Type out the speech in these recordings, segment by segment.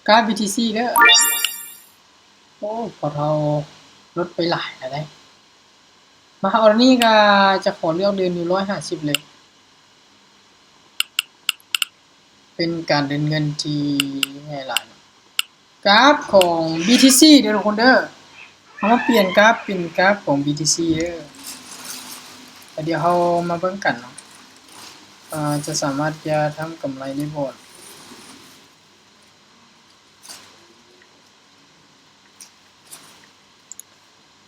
ກາບ ບີທີຊີ ເດີ. ໂອ້ ພວກເຮົາຫຼຸດໄປຫຼາຍແລ້ວເດ້. ມາ ອໍເດີນີ້ກໍຈະຂໍເລືອກເດີນຢູ່ຮ້ອຍຫ້າສິບເລີຍ. ເປັນການເດີນເງິນທີ່ງ່າຍຫຼາຍ. ກາບຂອງ ບີທີຊີ ເດີທຸກຄົນເດີ. ເຮົາມາປ່ຽນກາບເປັນກາບຂອງ ບີທີຊີ ເດີ. ແລ້ວດຽວເຮົາມາເບິ່ງກັນເນາະ ວ່າຈະສາມາດຈະທຳກຳໄລໄດ້ບໍ່.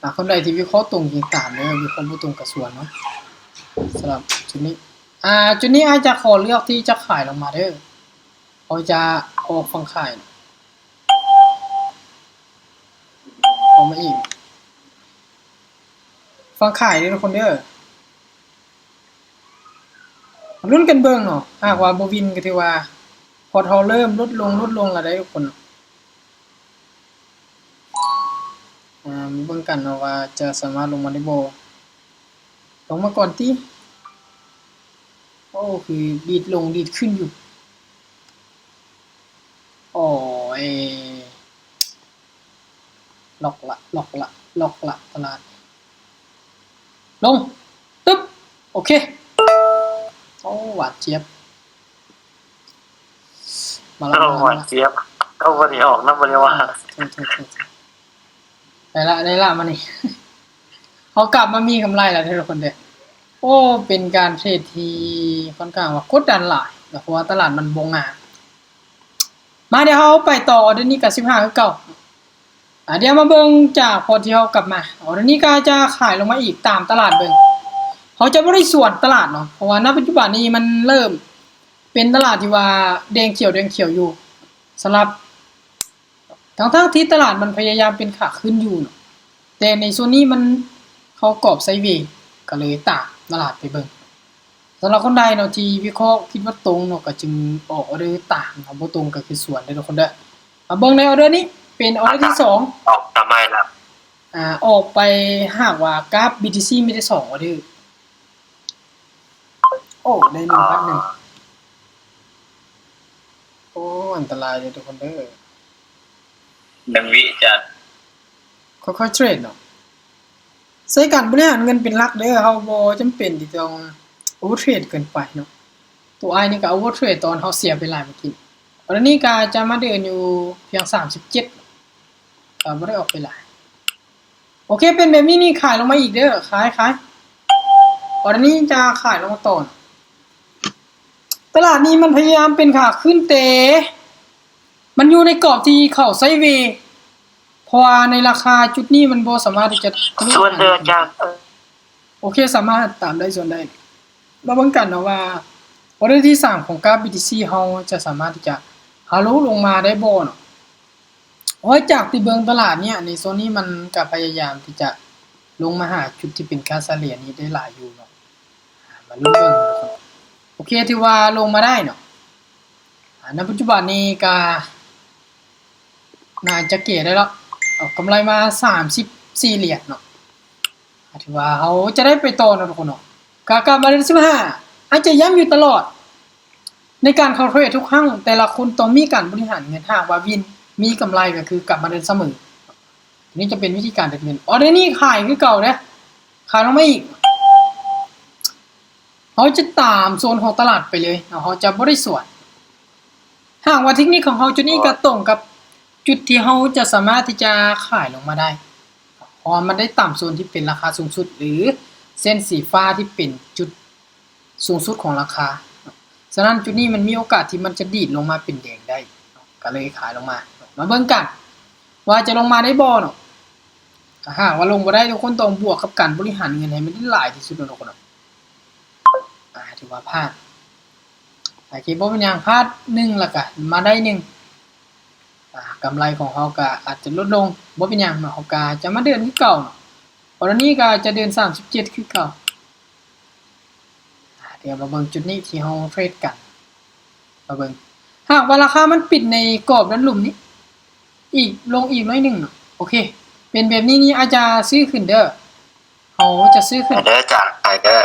ອາ ຄົນໃດທີ່ວິເຄາະຕົງຈຶ່ງຕາມເດີ, ວິເຄາະບໍ່ຕົງກໍສວນເນາະ. ສຳລັບຈຸດນີ້ ອາ ຈຸດນີ້ອ້າຍຈະຂໍເລືອກທີ່ຈະຂາຍລົງມາເດີ. ເຮົາຈະອອກຝັ່ງຂາຍ ອອກມາອີກ ຝັ່ງຂາຍເດີທຸກຄົນເດີ. ລຸ້ນກັນເບິ່ງເນາະ, ຫາກວ່າບໍ່ວິນກໍຖືວ່າພອດເຮົາເລີ່ມຫຼຸດລົງ ຫຼຸດລົງແລ້ວເດ້ທຸກຄົນ. ອາ ມາເບິ່ງກັນເນາະວ່າຈະສາມາດລົງມາໄດ້ບໍ່. ລົງມາກ່ອນຕິ. ໂອ້ ຄືດີດລົງດີດຂຶ້ນຢູ່. ໂອ້ຍ ລັອກລະ ລັອກລະ ລັອກລະ ຕະຫຼາດ. ລົງ ຕຶບ ໂອເຄ. ໂອ້ ຫວາດຈຽບ. ມາລະ ໂອ້ ມາລະ ຫວາດຈຽບ. ເອົາ ບໍ່ໄດ້ອອກນຳ ບໍ່ໄດ້ວ່າ. ໂທດ ໂທດ ໂທດ. ໄດ້ລະ ໄດ້ລະ ມານີ້ ເຮົາກັບມາມີກຳໄລແລ້ວເດີທຸກຄົນເດີ. ໂອ້ ເປັນການເທຣດທີ່ຂ້ອນຂ້າງວ່າກົດດັນຫຼາຍເນາະ ເພາະວ່າຕະຫຼາດມັນບໍ່ງາມ. ມາ ດຽວເຮົາໄປຕໍ່ ອອເດີນີ້ກໍສິບຫ້າຄືເກົ່າ. ອາ ດຽວມາເບິ່ງຈາກພອດທີ່ເຮົາກັບມາ. ອອເດີນີ້ກໍຈະຂາຍລົງມາອີກຕາມຕະຫຼາດເບິ່ງ. ເຮົາຈະບໍ່ໄດ້ສວນຕະຫຼາດເນາະ ເພາະວ່ານະປັດຈຸບັນນີ້ມັນເລີ່ມເປັນຕະຫຼາດທີ່ວ່າແດງຂຽວ ແດງຂຽວຢູ່. ສຳລັບ ທັງໆທີ່ຕະຫຼາດມັນພະຍາຍາມເປັນຂາຂຶ້ນຢູ່ເນາະ ແຕ່ໃນໂຊນນີ້ມັນເຂົ້າກອບໄຊເວ ກໍເລີຍຕາມຕະຫຼາດໄປເບິ່ງ. ສຳລັບຄົນໃດເນາະທີ່ວິເຄາະຄິດວ່າຕົງເນາະ ກໍຈຶ່ງອອກອອເດີຕາມເນາະ, ບໍ່ຕົງກໍຄືສວນເດີທຸກຄົນເດີ. ມາເບິ່ງໃນອອເດີນີ້ ເປັນອອເດີທີສອງ ອອກຕາມໃໝ່ລະ ອາ ອອກໄປຫາກວ່າກາບ ບີທີຊີ ມີແຕ່ສອງອອເດີ. ໂອ້ ໄດ້ໜຶ່ງພັນໜຶ່ງ. ໂອ້ ອັນຕະລາຍເດີທຸກຄົນເດີ. ໜຶ່ງວິຈັດ ຄ່ອຍໆເທຣດເນາະ. ໃຊ້ການບໍລິຫານເງິນເປັນຫຼັກເດີ, ເຮົາບໍ່ຈຳເປັນທີ່ຕ້ອງໂອເວີເທຣດເກີນໄປເນາະ. ຕົວອ້າຍນີ້ກໍໂອເວີເທຣດຕອນເຮົາເສຍໄປຫຼາຍເມື່ອກີ້. ຕອນນີ້ກໍຈະມາເດີນຢູ່ພຽງສາມສິບເຈັດ ກໍບໍ່ໄດ້ອອກໄປຫຼາຍ. ໂອເຄ ເປັນແບບນີ້ນີ້ ຂາຍລົງມາອີກເດີ. ຂາຍ ຂາຍ. ອອເດີນີ້ຈະຂາຍລົງມາຕໍ່. ຕະຫຼາດນີ້ມັນພະຍາຍາມເປັນຂາຂຶ້ນ ແຕ່ມັນຢູ່ໃນກອບທີ່ເຂົາໄຊເວ ເພາະວ່າໃນລາຄາຈຸດນີ້ມັນບໍ່ສາມາດທີ່ຈະທະລຸ ສ່ວນເດີອາຈານ. ໂອເຄ ສາມາດຕາມໄດ້ ສ່ວນໄດ້. ມາເບິ່ງກັນເນາະວ່າ ອອເດີທີສາມຂອງກາບ ບີທີຊີ ເຮົາຈະສາມາດທີ່ຈະທະລຸລົງມາໄດ້ບໍ່ເນາະ. ໂອ້ຍ ຈາກທີ່ເບິ່ງຕະຫຼາດເນີ້ຍ ໃນໂຊນນີ້ມັນກະພະຍາຍາມທີ່ຈະລົງມາຫາຈຸດທີ່ເປັນຄ່າສະເລ່ຍນີ້ໄດ້ຫຼາຍຢູ່ເນາະ. ມາລຸ້ນເບິ່ງ. ໂອເຄ ຖືວ່າລົງມາໄດ້ເນາະ. ອາ ໃນປັດຈຸບັນນີ້ກະໜ້າຈະເກໄດ້ແລ້ວ. ເອົາກຳໄລມາສາມສິບສີ່ຫຼຽນເນາະ. ອາ ຖືວ່າເຮົາຈະໄດ້ໄປຕໍ່ເນາະທຸກຄົນເນາະ. ກະກັບມາເດືອນສິບຫ້າ ອາດຈະຢ້ຳຢູ່ຕະຫຼອດ. ໃນການເຂົ້າເທຣດທຸກຄັ້ງ ແຕ່ລະຄົນຕ້ອງມີການບໍລິຫານເງິນ. ຫາກວ່າວິນ ມີກຳໄລກໍຄືກັບມາເດີນສະເໝີ. ນີ້ຈະເປັນວິທີການເດີນເງິນ. ອໍເດີນີ້ຂາຍຄືເກົ່າເດ້. ຂາຍລົງມາອີກ. ເຮົາຈະຕາມໂຊນຂອງຕະຫຼາດໄປເລີຍເນາະ, ເຮົາຈະບໍ່ໄດ້ສວນ. ຫາກວ່າເທັກນິກຂອງເຮົາຈຸດນີ້ກໍຕົງກັບຈຸດທີ່ເຮົາຈະສາມາດທີ່ຈະຂາຍລົງມາໄດ້ ເພາະວ່າມັນໄດ້ຕາມໂຊນທີ່ເປັນລາຄາສູງສຸດ ຫຼື ເສັ້ນສີຟ້າທີ່ເປັນຈຸດ ສູງສຸດຂອງລາຄາ. ສະນັ້ນ ຈຸດນີ້ມັນມີໂອກາດທີ່ມັນຈະດີດລົງມາເປັນແດງໄດ້ເນາະ, ກໍເລີຍຂາຍລົງມາ. ມາເບິ່ງກັນວ່າຈະລົງມາໄດ້ບໍ່ເນາະ. ຖ້າຫາກວ່າລົງບໍ່ໄດ້ ທຸກຄົນຕ້ອງບວກກັບການບໍລິຫານເງິນໃຫ້ມັນໄດ້ຫຼາຍທີ່ສຸດເນາະ ທຸກຄົນເນາະ. ອາ ຖືວ່າພາດ. ໂອເຄ ບໍ່ເປັນຫຍັງ, ພາດໜຶ່ງ ແລ້ວກະມາໄດ້ໜຶ່ງ. ອາ ກຳໄລຂອງເຮົາກະອາດຈະຫຼຸດລົງ, ບໍ່ເປັນຫຍັງເນາະ, ເຮົາກະຈະມາເດີນຄືເກົ່າເນາະ. ອອເດີນີ້ກະຈະເດີນສາມສິບເຈັດຄືເກົ່າ. ອາ ດຽວມາເບິ່ງຈຸດນີ້ທີ່ເຮົາເທຣດກັນ. ມາເບິ່ງ ຫາກວ່າລາຄາມັນປິດໃນກອບດ້ານລຸ່ມນີ້ ອີກ ລົງອີກໜ້ອຍໜຶ່ງເນາະ. ໂອເຄ ເປັນແບບນີ້ນີ້ ອາດຈະຊື້ຂຶ້ນເດີ. ເຮົາຈະຊື້ຂຶ້ນເດີ ຈານຂາຍເດີ.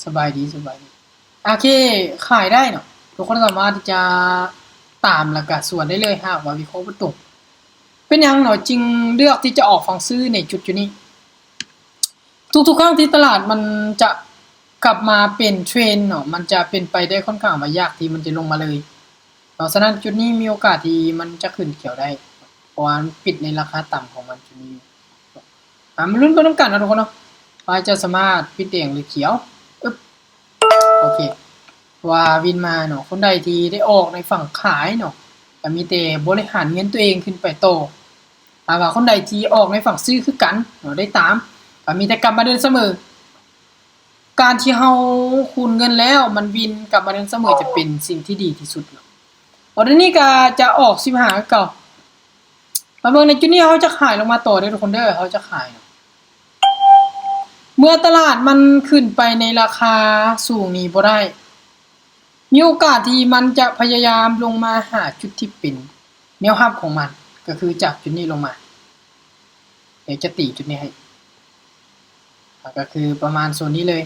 ສະບາຍດີ ສະບາຍດີ. ໂອເຄ ຂາຍໄດ້ເນາະ. ທຸກຄົນສາມາດທີ່ຈະ ຕາມ ແລ້ວກະສວນໄດ້ເລີຍ ຫາກວ່າວິເຄາະບໍ່ຕົງ. ເປັນຫຍັງເນາະ ຈຶ່ງເລືອກທີ່ຈະອອກຝັ່ງຊື້ໃນຈຸດຈຸດນີ້? ທຸກໆຄັ້ງທີ່ຕະຫຼາດມັນຈະກັບມາເປັນເທຣນເນາະ ມັນຈະເປັນໄປໄດ້ຄ່ອນຂ້າງວ່າຍາກທີ່ມັນຈະລົງມາເລີຍເນາະ. ສະນັ້ນຈຸດນີ້ມີໂອກາດທີ່ມັນຈະຂຶ້ນຂຽວໄດ້ ເພາະວ່າມັນປິດໃນລາຄາຕ່ຳຂອງມັນຈຸດນີ້ຢູ່. ອາ ມາລຸ້ນໄປນຳກັນເນາະທຸກຄົນເນາະ ວ່າຈະສາມາດປິດແດງ ຫຼື ຂຽວ. ອຶບ ໂອເຄ ເພາະວ່າວິນມາເນາະ ຄົນໃດທີ່ໄດ້ອອກໃນຝັ່ງຂາຍເນາະ ກະມີແຕ່ບໍລິຫານເງິນຕົວເອງຂຶ້ນໄປຕໍ່. ຖ້າວ່າຄົນໃດທີ່ອອກໃນຝັ່ງຊື້ຄືກັນເນາະ ໄດ້ຕາມ ກະມີແຕ່ກັບມາເດີນສະເໝີ. ການທີ່ເຮົາຄູນເງິນແລ້ວມັນວິນກັບມາເດີນສະເໝີ ຈະເປັນສິ່ງທີ່ດີທີ່ສຸດເນາະ. ອອເດີນີ້ກະຈະອອກສິບຫ້າຄືເກົ່າ. ມາເບິ່ງໃນຈຸດນີ້ ເຮົາຈະຂາຍລົງມາຕໍ່ເດີທຸກຄົນເດີ ເຮົາຈະຂາຍເນາະ. ເມື່ອຕະຫຼາດມັນຂຶ້ນໄປໃນລາຄາສູງນີ້ບໍ່ໄດ້ ມີໂອກາດທີ່ມັນຈະພະຍາຍາມລົງມາຫາຈຸດທີ່ເປັນແນວຮັບຂອງມັນ ກະຄືຈາກຈຸດນີ້ລົງມາ. ດຽວຈະຕີຈຸດນີ້ໃຫ້ ກະຄືປະມານໂຊນນີ້ເລີຍ.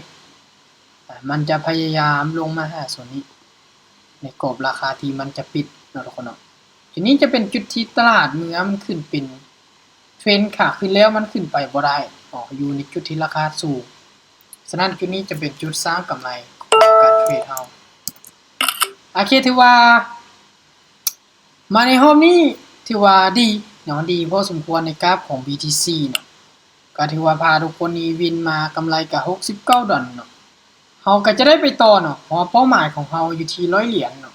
ອາ ມັນຈະພະຍາຍາມລົງມາຫາໂຊນນີ້ ໃນກອບລາຄາທີ່ມັນຈະປິດເນາະທຸກຄົນເນາະ. ຈຸດນີ້ຈະເປັນຈຸດທີ່ຕະຫຼາດເມື່ອມັນຂຶ້ນເປັນເທຣນຂາຂຶ້ນແລ້ວ ມັນຂຶ້ນໄປບໍ່ໄດ້ເນາະ ຢູ່ໃນຈຸດທີ່ລາຄາສູງ. ສະນັ້ນຈຸດນີ້ຈະເປັນຈຸດສ້າງກຳໄລຂອງການເທຣດເຮົາ. ໂອເຄ ຖືວ່າ ມາໃນຮອບນີ້ຖືວ່າດີເນາະ ດີພໍສົມຄວນໃນກາບຂອງ ບີ ທີ ຊີ ເນາະ. ກະຖືວ່າພາທຸກຄົນນີ້ວິນມາກຳໄລກະຫົກສິບເກົ້າດອນເນາະ. ເຮົາກະຈະໄດ້ໄປຕໍ່ເນາະ ເພາະວ່າເປົ້າໝາຍຂອງເຮົາຢູ່ທີ່ຮ້ອຍຫຼຽນເນາະ.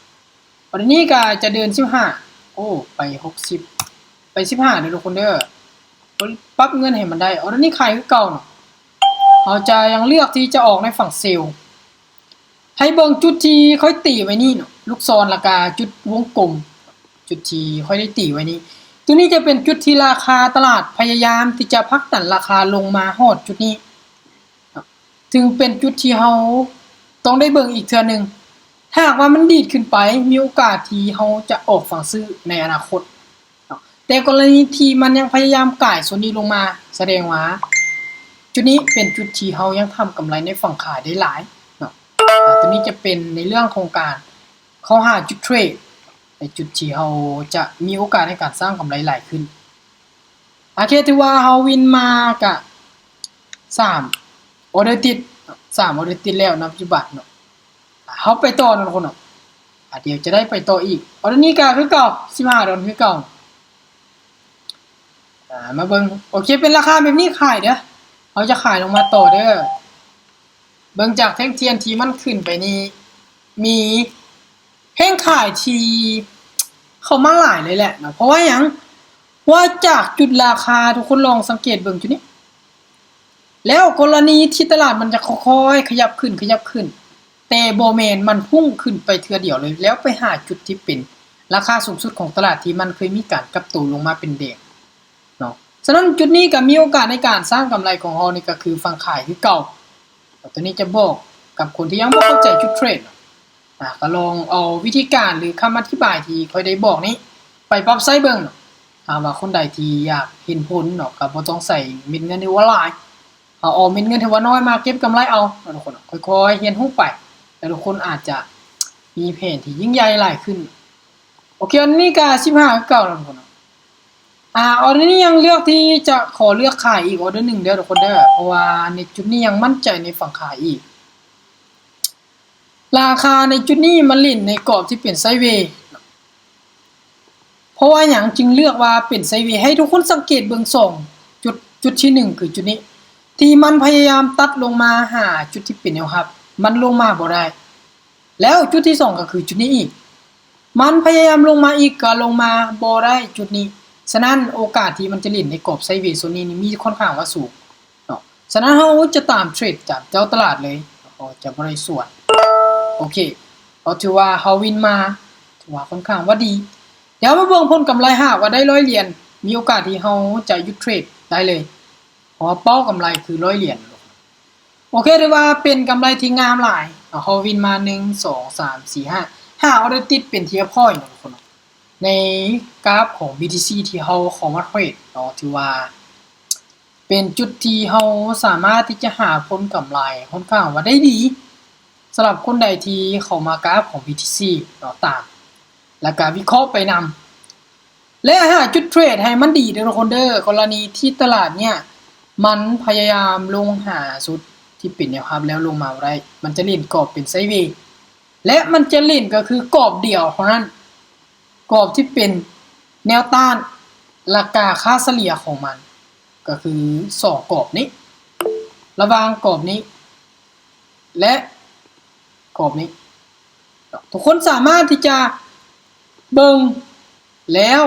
ອອເດີນີ້ກະຈະເດີນສິບຫ້າ ໂອ້ ໄປຫົກສິບ ໄປສິບຫ້າເດີທຸກຄົນເດີ. ປັບເງິນໃຫ້ມັນໄດ້. ອອເດີນີ້ຂາຍຄືເກົ່າເນາະ. ເຮົາຈະຍັງເລືອກທີ່ຈະອອກໃນຝັ່ງເຊລ. ໃຫ້ເບິ່ງຈຸດທີ່ຂ້ອຍຕີໄວ້ນີ້ເນາະ ລູກສອນ ແລ້ວກະຈຸດວົງກົມ ຈຸດທີ່ຂ້ອຍໄດ້ຕີໄວ້ນີ້. ໂຕນີ້ຈະເປັນຈຸດທີ່ລາຄາຕະຫຼາດພະຍາຍາມທີ່ຈະຜັກດັນລາຄາລົງມາຮອດຈຸດນີ້ເນາະ. ເຖິງເປັນຈຸດທີ່ເຮົາຕ້ອງໄດ້ເບິ່ງອີກເທື່ອໜຶ່ງ. ຖ້າຫາກວ່າມັນດີດຂຶ້ນໄປ ມີໂອກາດທີ່ເຮົາຈະອອກຝັ່ງຊື້ໃນອະນາຄົດ. ເນາະ ແຕ່ກໍລະນີທີ່ມັນຍັງພະຍາຍາມກາຍໂຊນນີ້ລົງມາ ສະແດງວ່າຈຸດນີ້ເປັນຈຸດທີ່ເຮົາຍັງທຳກຳໄລໃນຝັ່ງຂາຍໄດ້ຫຼາຍເນາະ. ອາ ໂຕນີ້ຈະເປັນໃນເລື່ອງຂອງການເຂົ້າຫາຈຸດເທຣດ ໃນຈຸດທີ່ເຮົາຈະມີໂອກາດໃນການສ້າງກຳໄລຫຼາຍຂຶ້ນ. ໂອເຄ ຖືວ່າເຮົາວິນມາກະສາມອອເດີຕິດ ສາມອອເດີຕິດແລ້ວນະ ປັດຈຸບັນເນາະ. ເຮົາໄປຕໍ່ເນາະທຸກຄົນເນາະ. ອາ ດຽວຈະໄດ້ໄປຕໍ່ອີກ. ອອເດີນີ້ກະຄືເກົ່າ ສິບຫ້າດອນຄືເກົ່າ. ອາ ມາເບິ່ງ ໂອເຄ ເປັນລາຄາແບບນີ້ຂາຍເດີ. ເຮົາຈະຂາຍລົງມາຕໍ່ເດີ. ເບິ່ງຈາກແທ່ງທຽນທີ່ມັນຂຶ້ນໄປນີ້ ມີແຮງຂາຍທີ່ເຂົ້າມາຫຼາຍເລີຍແຫຼະເນາະ. ເພາະວ່າຫຍັງ? ເພາະວ່າຈາກຈຸດລາຄາ ທຸກຄົນລອງສັງເກດເບິ່ງຈຸດນີ້ ແລ້ວກໍລະນີທີ່ຕະຫຼາດມັນຈະຄ່ອຍໆຂະຫຍັບຂຶ້ນ ຂະຫຍັບຂຶ້ນ ແຕ່ບໍ່ແມ່ນມັນພຸ່ງຂຶ້ນໄປເທື່ອດຽວເລີຍ ແລ້ວໄປຫາຈຸດທີ່ເປັນລາຄາສູງສຸດຂອງຕະຫຼາດທີ່ມັນເຄີຍມີການກັບໂຕລົງມາເປັນແດງເນາະ. ສະນັ້ນຈຸດນີ້ກໍມີໂອກາດໃນການສ້າງກຳໄລຂອງເຮົານີ້ກໍຄືຝັ່ງຂາຍຄືເກົ່າ. ໂຕນີ້ຈະບອກກັບຄົນທີ່ຍັງບໍ່ເຂົ້າໃຈຈຸດເທຣດເນາະ. ອາ ກໍລອງເອົາວິທີການ ຫຼື ຄຳອະທິບາຍທີ່ຂ້ອຍໄດ້ບອກນີ້ໄປປັບໃຊ້ເບິ່ງເນາະ. ຖ້າວ່າຄົນໃດທີ່ຢາກເຫັນຜົນເນາະ ກໍບໍ່ຕ້ອງໃສ່ເມັດເງິນທີ່ວ່າຫຼາຍ ເຮົາເອົາເມັດເງິນທີ່ວ່ານ້ອຍມາເກັບກຳໄລເອົາເນາະທຸກຄົນ. ຄ່ອຍໆຮຽນຮູ້ໄປ ແລ້ວທຸກຄົນອາດຈະມີແຜນທີ່ຍິ່ງໃຫຍ່ຫຼາຍຂຶ້ນ. ໂອເຄ ອັນນີ້ກໍສິບຫ້າຄືເກົ່າເນາະທຸກຄົນເນາະ. ອາ ອອເດີນີ້ຍັງເລືອກທີ່ຈະຂໍເລືອກຂາຍອີກອອເດີໜຶ່ງເດີທຸກຄົນເດີ ເພາະວ່າໃນຈຸດນີ້ຍັງໝັ້ນໃຈໃນຝັ່ງຂາຍອີກ. ລາຄາໃນຈຸດນີ້ມັນຫຼິ້ນໃນກອບທີ່ເປັນໄຊເວ. ເພາະວ່າຫຍັງຈຶ່ງເລືອກວ່າເປັນໄຊເວ? ໃຫ້ທຸກຄົນສັງເກດເບິ່ງສອງຈຸດ. ຈຸດທີໜຶ່ງຄືຈຸດນີ້ ທີ່ມັນພະຍາຍາມຕັດລົງມາຫາຈຸດທີ່ເປັນແນວຮັບ ມັນລົງມາບໍ່ໄດ້. ແລ້ວຈຸດທີສອງກໍຄືຈຸດນີ້ອີກ ມັນພະຍາຍາມລົງມາອີກ ກໍລົງມາບໍ່ໄດ້ຈຸດນີ້. ສະນັ້ນໂອກາດທີ່ມັນຈະຫຼິ້ນໃນກອບໄຊເວໂຊນນີ້ນີ້ມີຄ່ອນຂ້າງວ່າສູງເນາະ. ສະນັ້ນເຮົາຈະຕາມເທຣດຕາມເຈົ້າຕະຫຼາດເລີຍ ເຮົາຈະບໍ່ໄດ້ສວນ. ໂອເຄ ເຮົາຖືວ່າເຮົາວິນມາ ຖືວ່າຄ່ອນຂ້າງວ່າດີ. ດຽວມາເບິ່ງຜົນກຳໄລ ຫາກວ່າໄດ້ຮ້ອຍຫຼຽນ ມີໂອກາດທີ່ເຮົາຈະຢຸດເທຣດໄດ້ເລີຍ ເພາະວ່າເປົ້າກຳໄລຄືຮ້ອຍຫຼຽນ. ໂອເຄ ຖືວ່າເປັນກຳໄລທີ່ງາມຫຼາຍເນາະ. ເຮົາວິນມາ ໜຶ່ງ ສອງ ສາມ ສີ່ ຫ້າ ຫ້າອອເດີຕິດເປັນທີ່ຮຽບຮ້ອຍເນາະທຸກຄົນເນາະ. ໃນກາບຂອງ ບີ ທີ ຊີ ທີ່ເຮົາເຂົ້າມາເທຣດເນາະ ຖືວ່າເປັນຈຸດທີ່ເຮົາສາມາດທີ່ຈະຫາຜົນກຳໄລຄ່ອນຂ້າງວ່າໄດ້ດີ ສຳລັບຄົນໃດທີ່ເຂົ້າມາກາບຂອງ ບີ ທີ ຊີ ເນາະ ຕາມ ແລ້ວກະວິເຄາະໄປນຳ ແລະ ຫາຈຸດເທຣດໃຫ້ມັນດີເດີທຸກຄົນເດີ. ກໍລະນີທີ່ຕະຫຼາດເນີ້ຍ ມັນພະຍາຍາມລົງຫາຈຸດທີ່ເປັນແນວຮັບແລ້ວລົງມາບໍ່ໄດ້ ມັນຈະຫຼິ້ນກອບເປັນໄຊເວ ແລະ ມັນຈະຫຼິ້ນກໍຄືກອບດຽວເທົ່ານັ້ນ ກອບທີ່ເປັນແນວຕ້ານ ລາຄາຄ່າສະເລ່ຍຂອງມັນ ກໍຄືສອງກອບນີ້ ລະຫວ່າງກອບນີ້ ແລະ ກອບນີ້ ເນາະ ທຸກຄົນສາມາດທີ່ຈະເບິ່ງ ແລ້ວ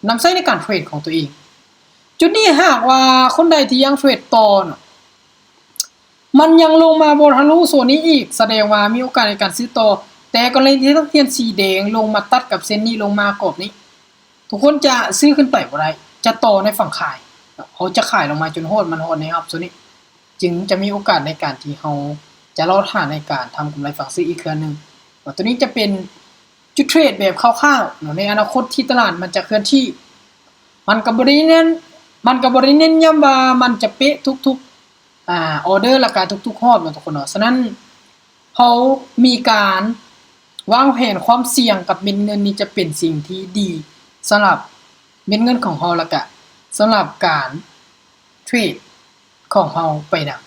ນຳໃຊ້ໃນການເທຣດຂອງຕົວເອງ. ຈຸດນີ້ຫາກວ່າຄົນໃດທີ່ຍັງເທຣດຕໍ່ເນາະ ມັນຍັງລົງມາບໍ່ທະລຸໂຊນນີ້ອີກ ສະແດງວ່າມີໂອກາດໃນການຊື້ຕໍ່, ແຕ່ກໍລະນີທີ່ທັງທຽນສີແດງລົງມາຕັດກັບເສັ້ນນີ້ ລົງມາກອບນີ້ ທຸກຄົນຈະຊື້ຂຶ້ນໄປບໍ່ໄດ້ ຈະຕໍ່ໃນຝັ່ງຂາຍ ເຮົາຈະຂາຍລົງມາຈົນຮອດ ມັນຮອດໃນຮັບໂຊນນີ້ ຈຶ່ງຈະມີໂອກາດໃນການທີ່ເຮົາຈະລໍຖ້າໃນການທຳກຳໄລຝັ່ງຊື້ອີກເທື່ອໜຶ່ງ. ຕົວນີ້ຈະເປັນຈຸດເທຣດແບບຄ່າວໆເນາະ ໃນອະນາຄົດທີ່ຕະຫຼາດມັນຈະເຄື່ອນທີ່ ມັນກໍບໍ່ໄດ້ເນັ້ນ ມັນກໍບໍ່ໄດ້ເນັ້ນຢ້ຳວ່າມັນຈະເປະທຸກໆ ອາ ອໍເດີ ແລ້ວກະທຸກໆຮອບເນາະທຸກຄົນເນາະ. ສະນັ້ນ ເຮົາມີການວາງແຜນຄວາມສ່ຽງກັບເມັດເງິນນີ້ ຈະເປັນສິ່ງທີ່ດີສຳລັບເມັດເງິນຂອງເຮົາ ແລ້ວກະສຳລັບການເທຣດຂອງເຮົາໄປນຳ.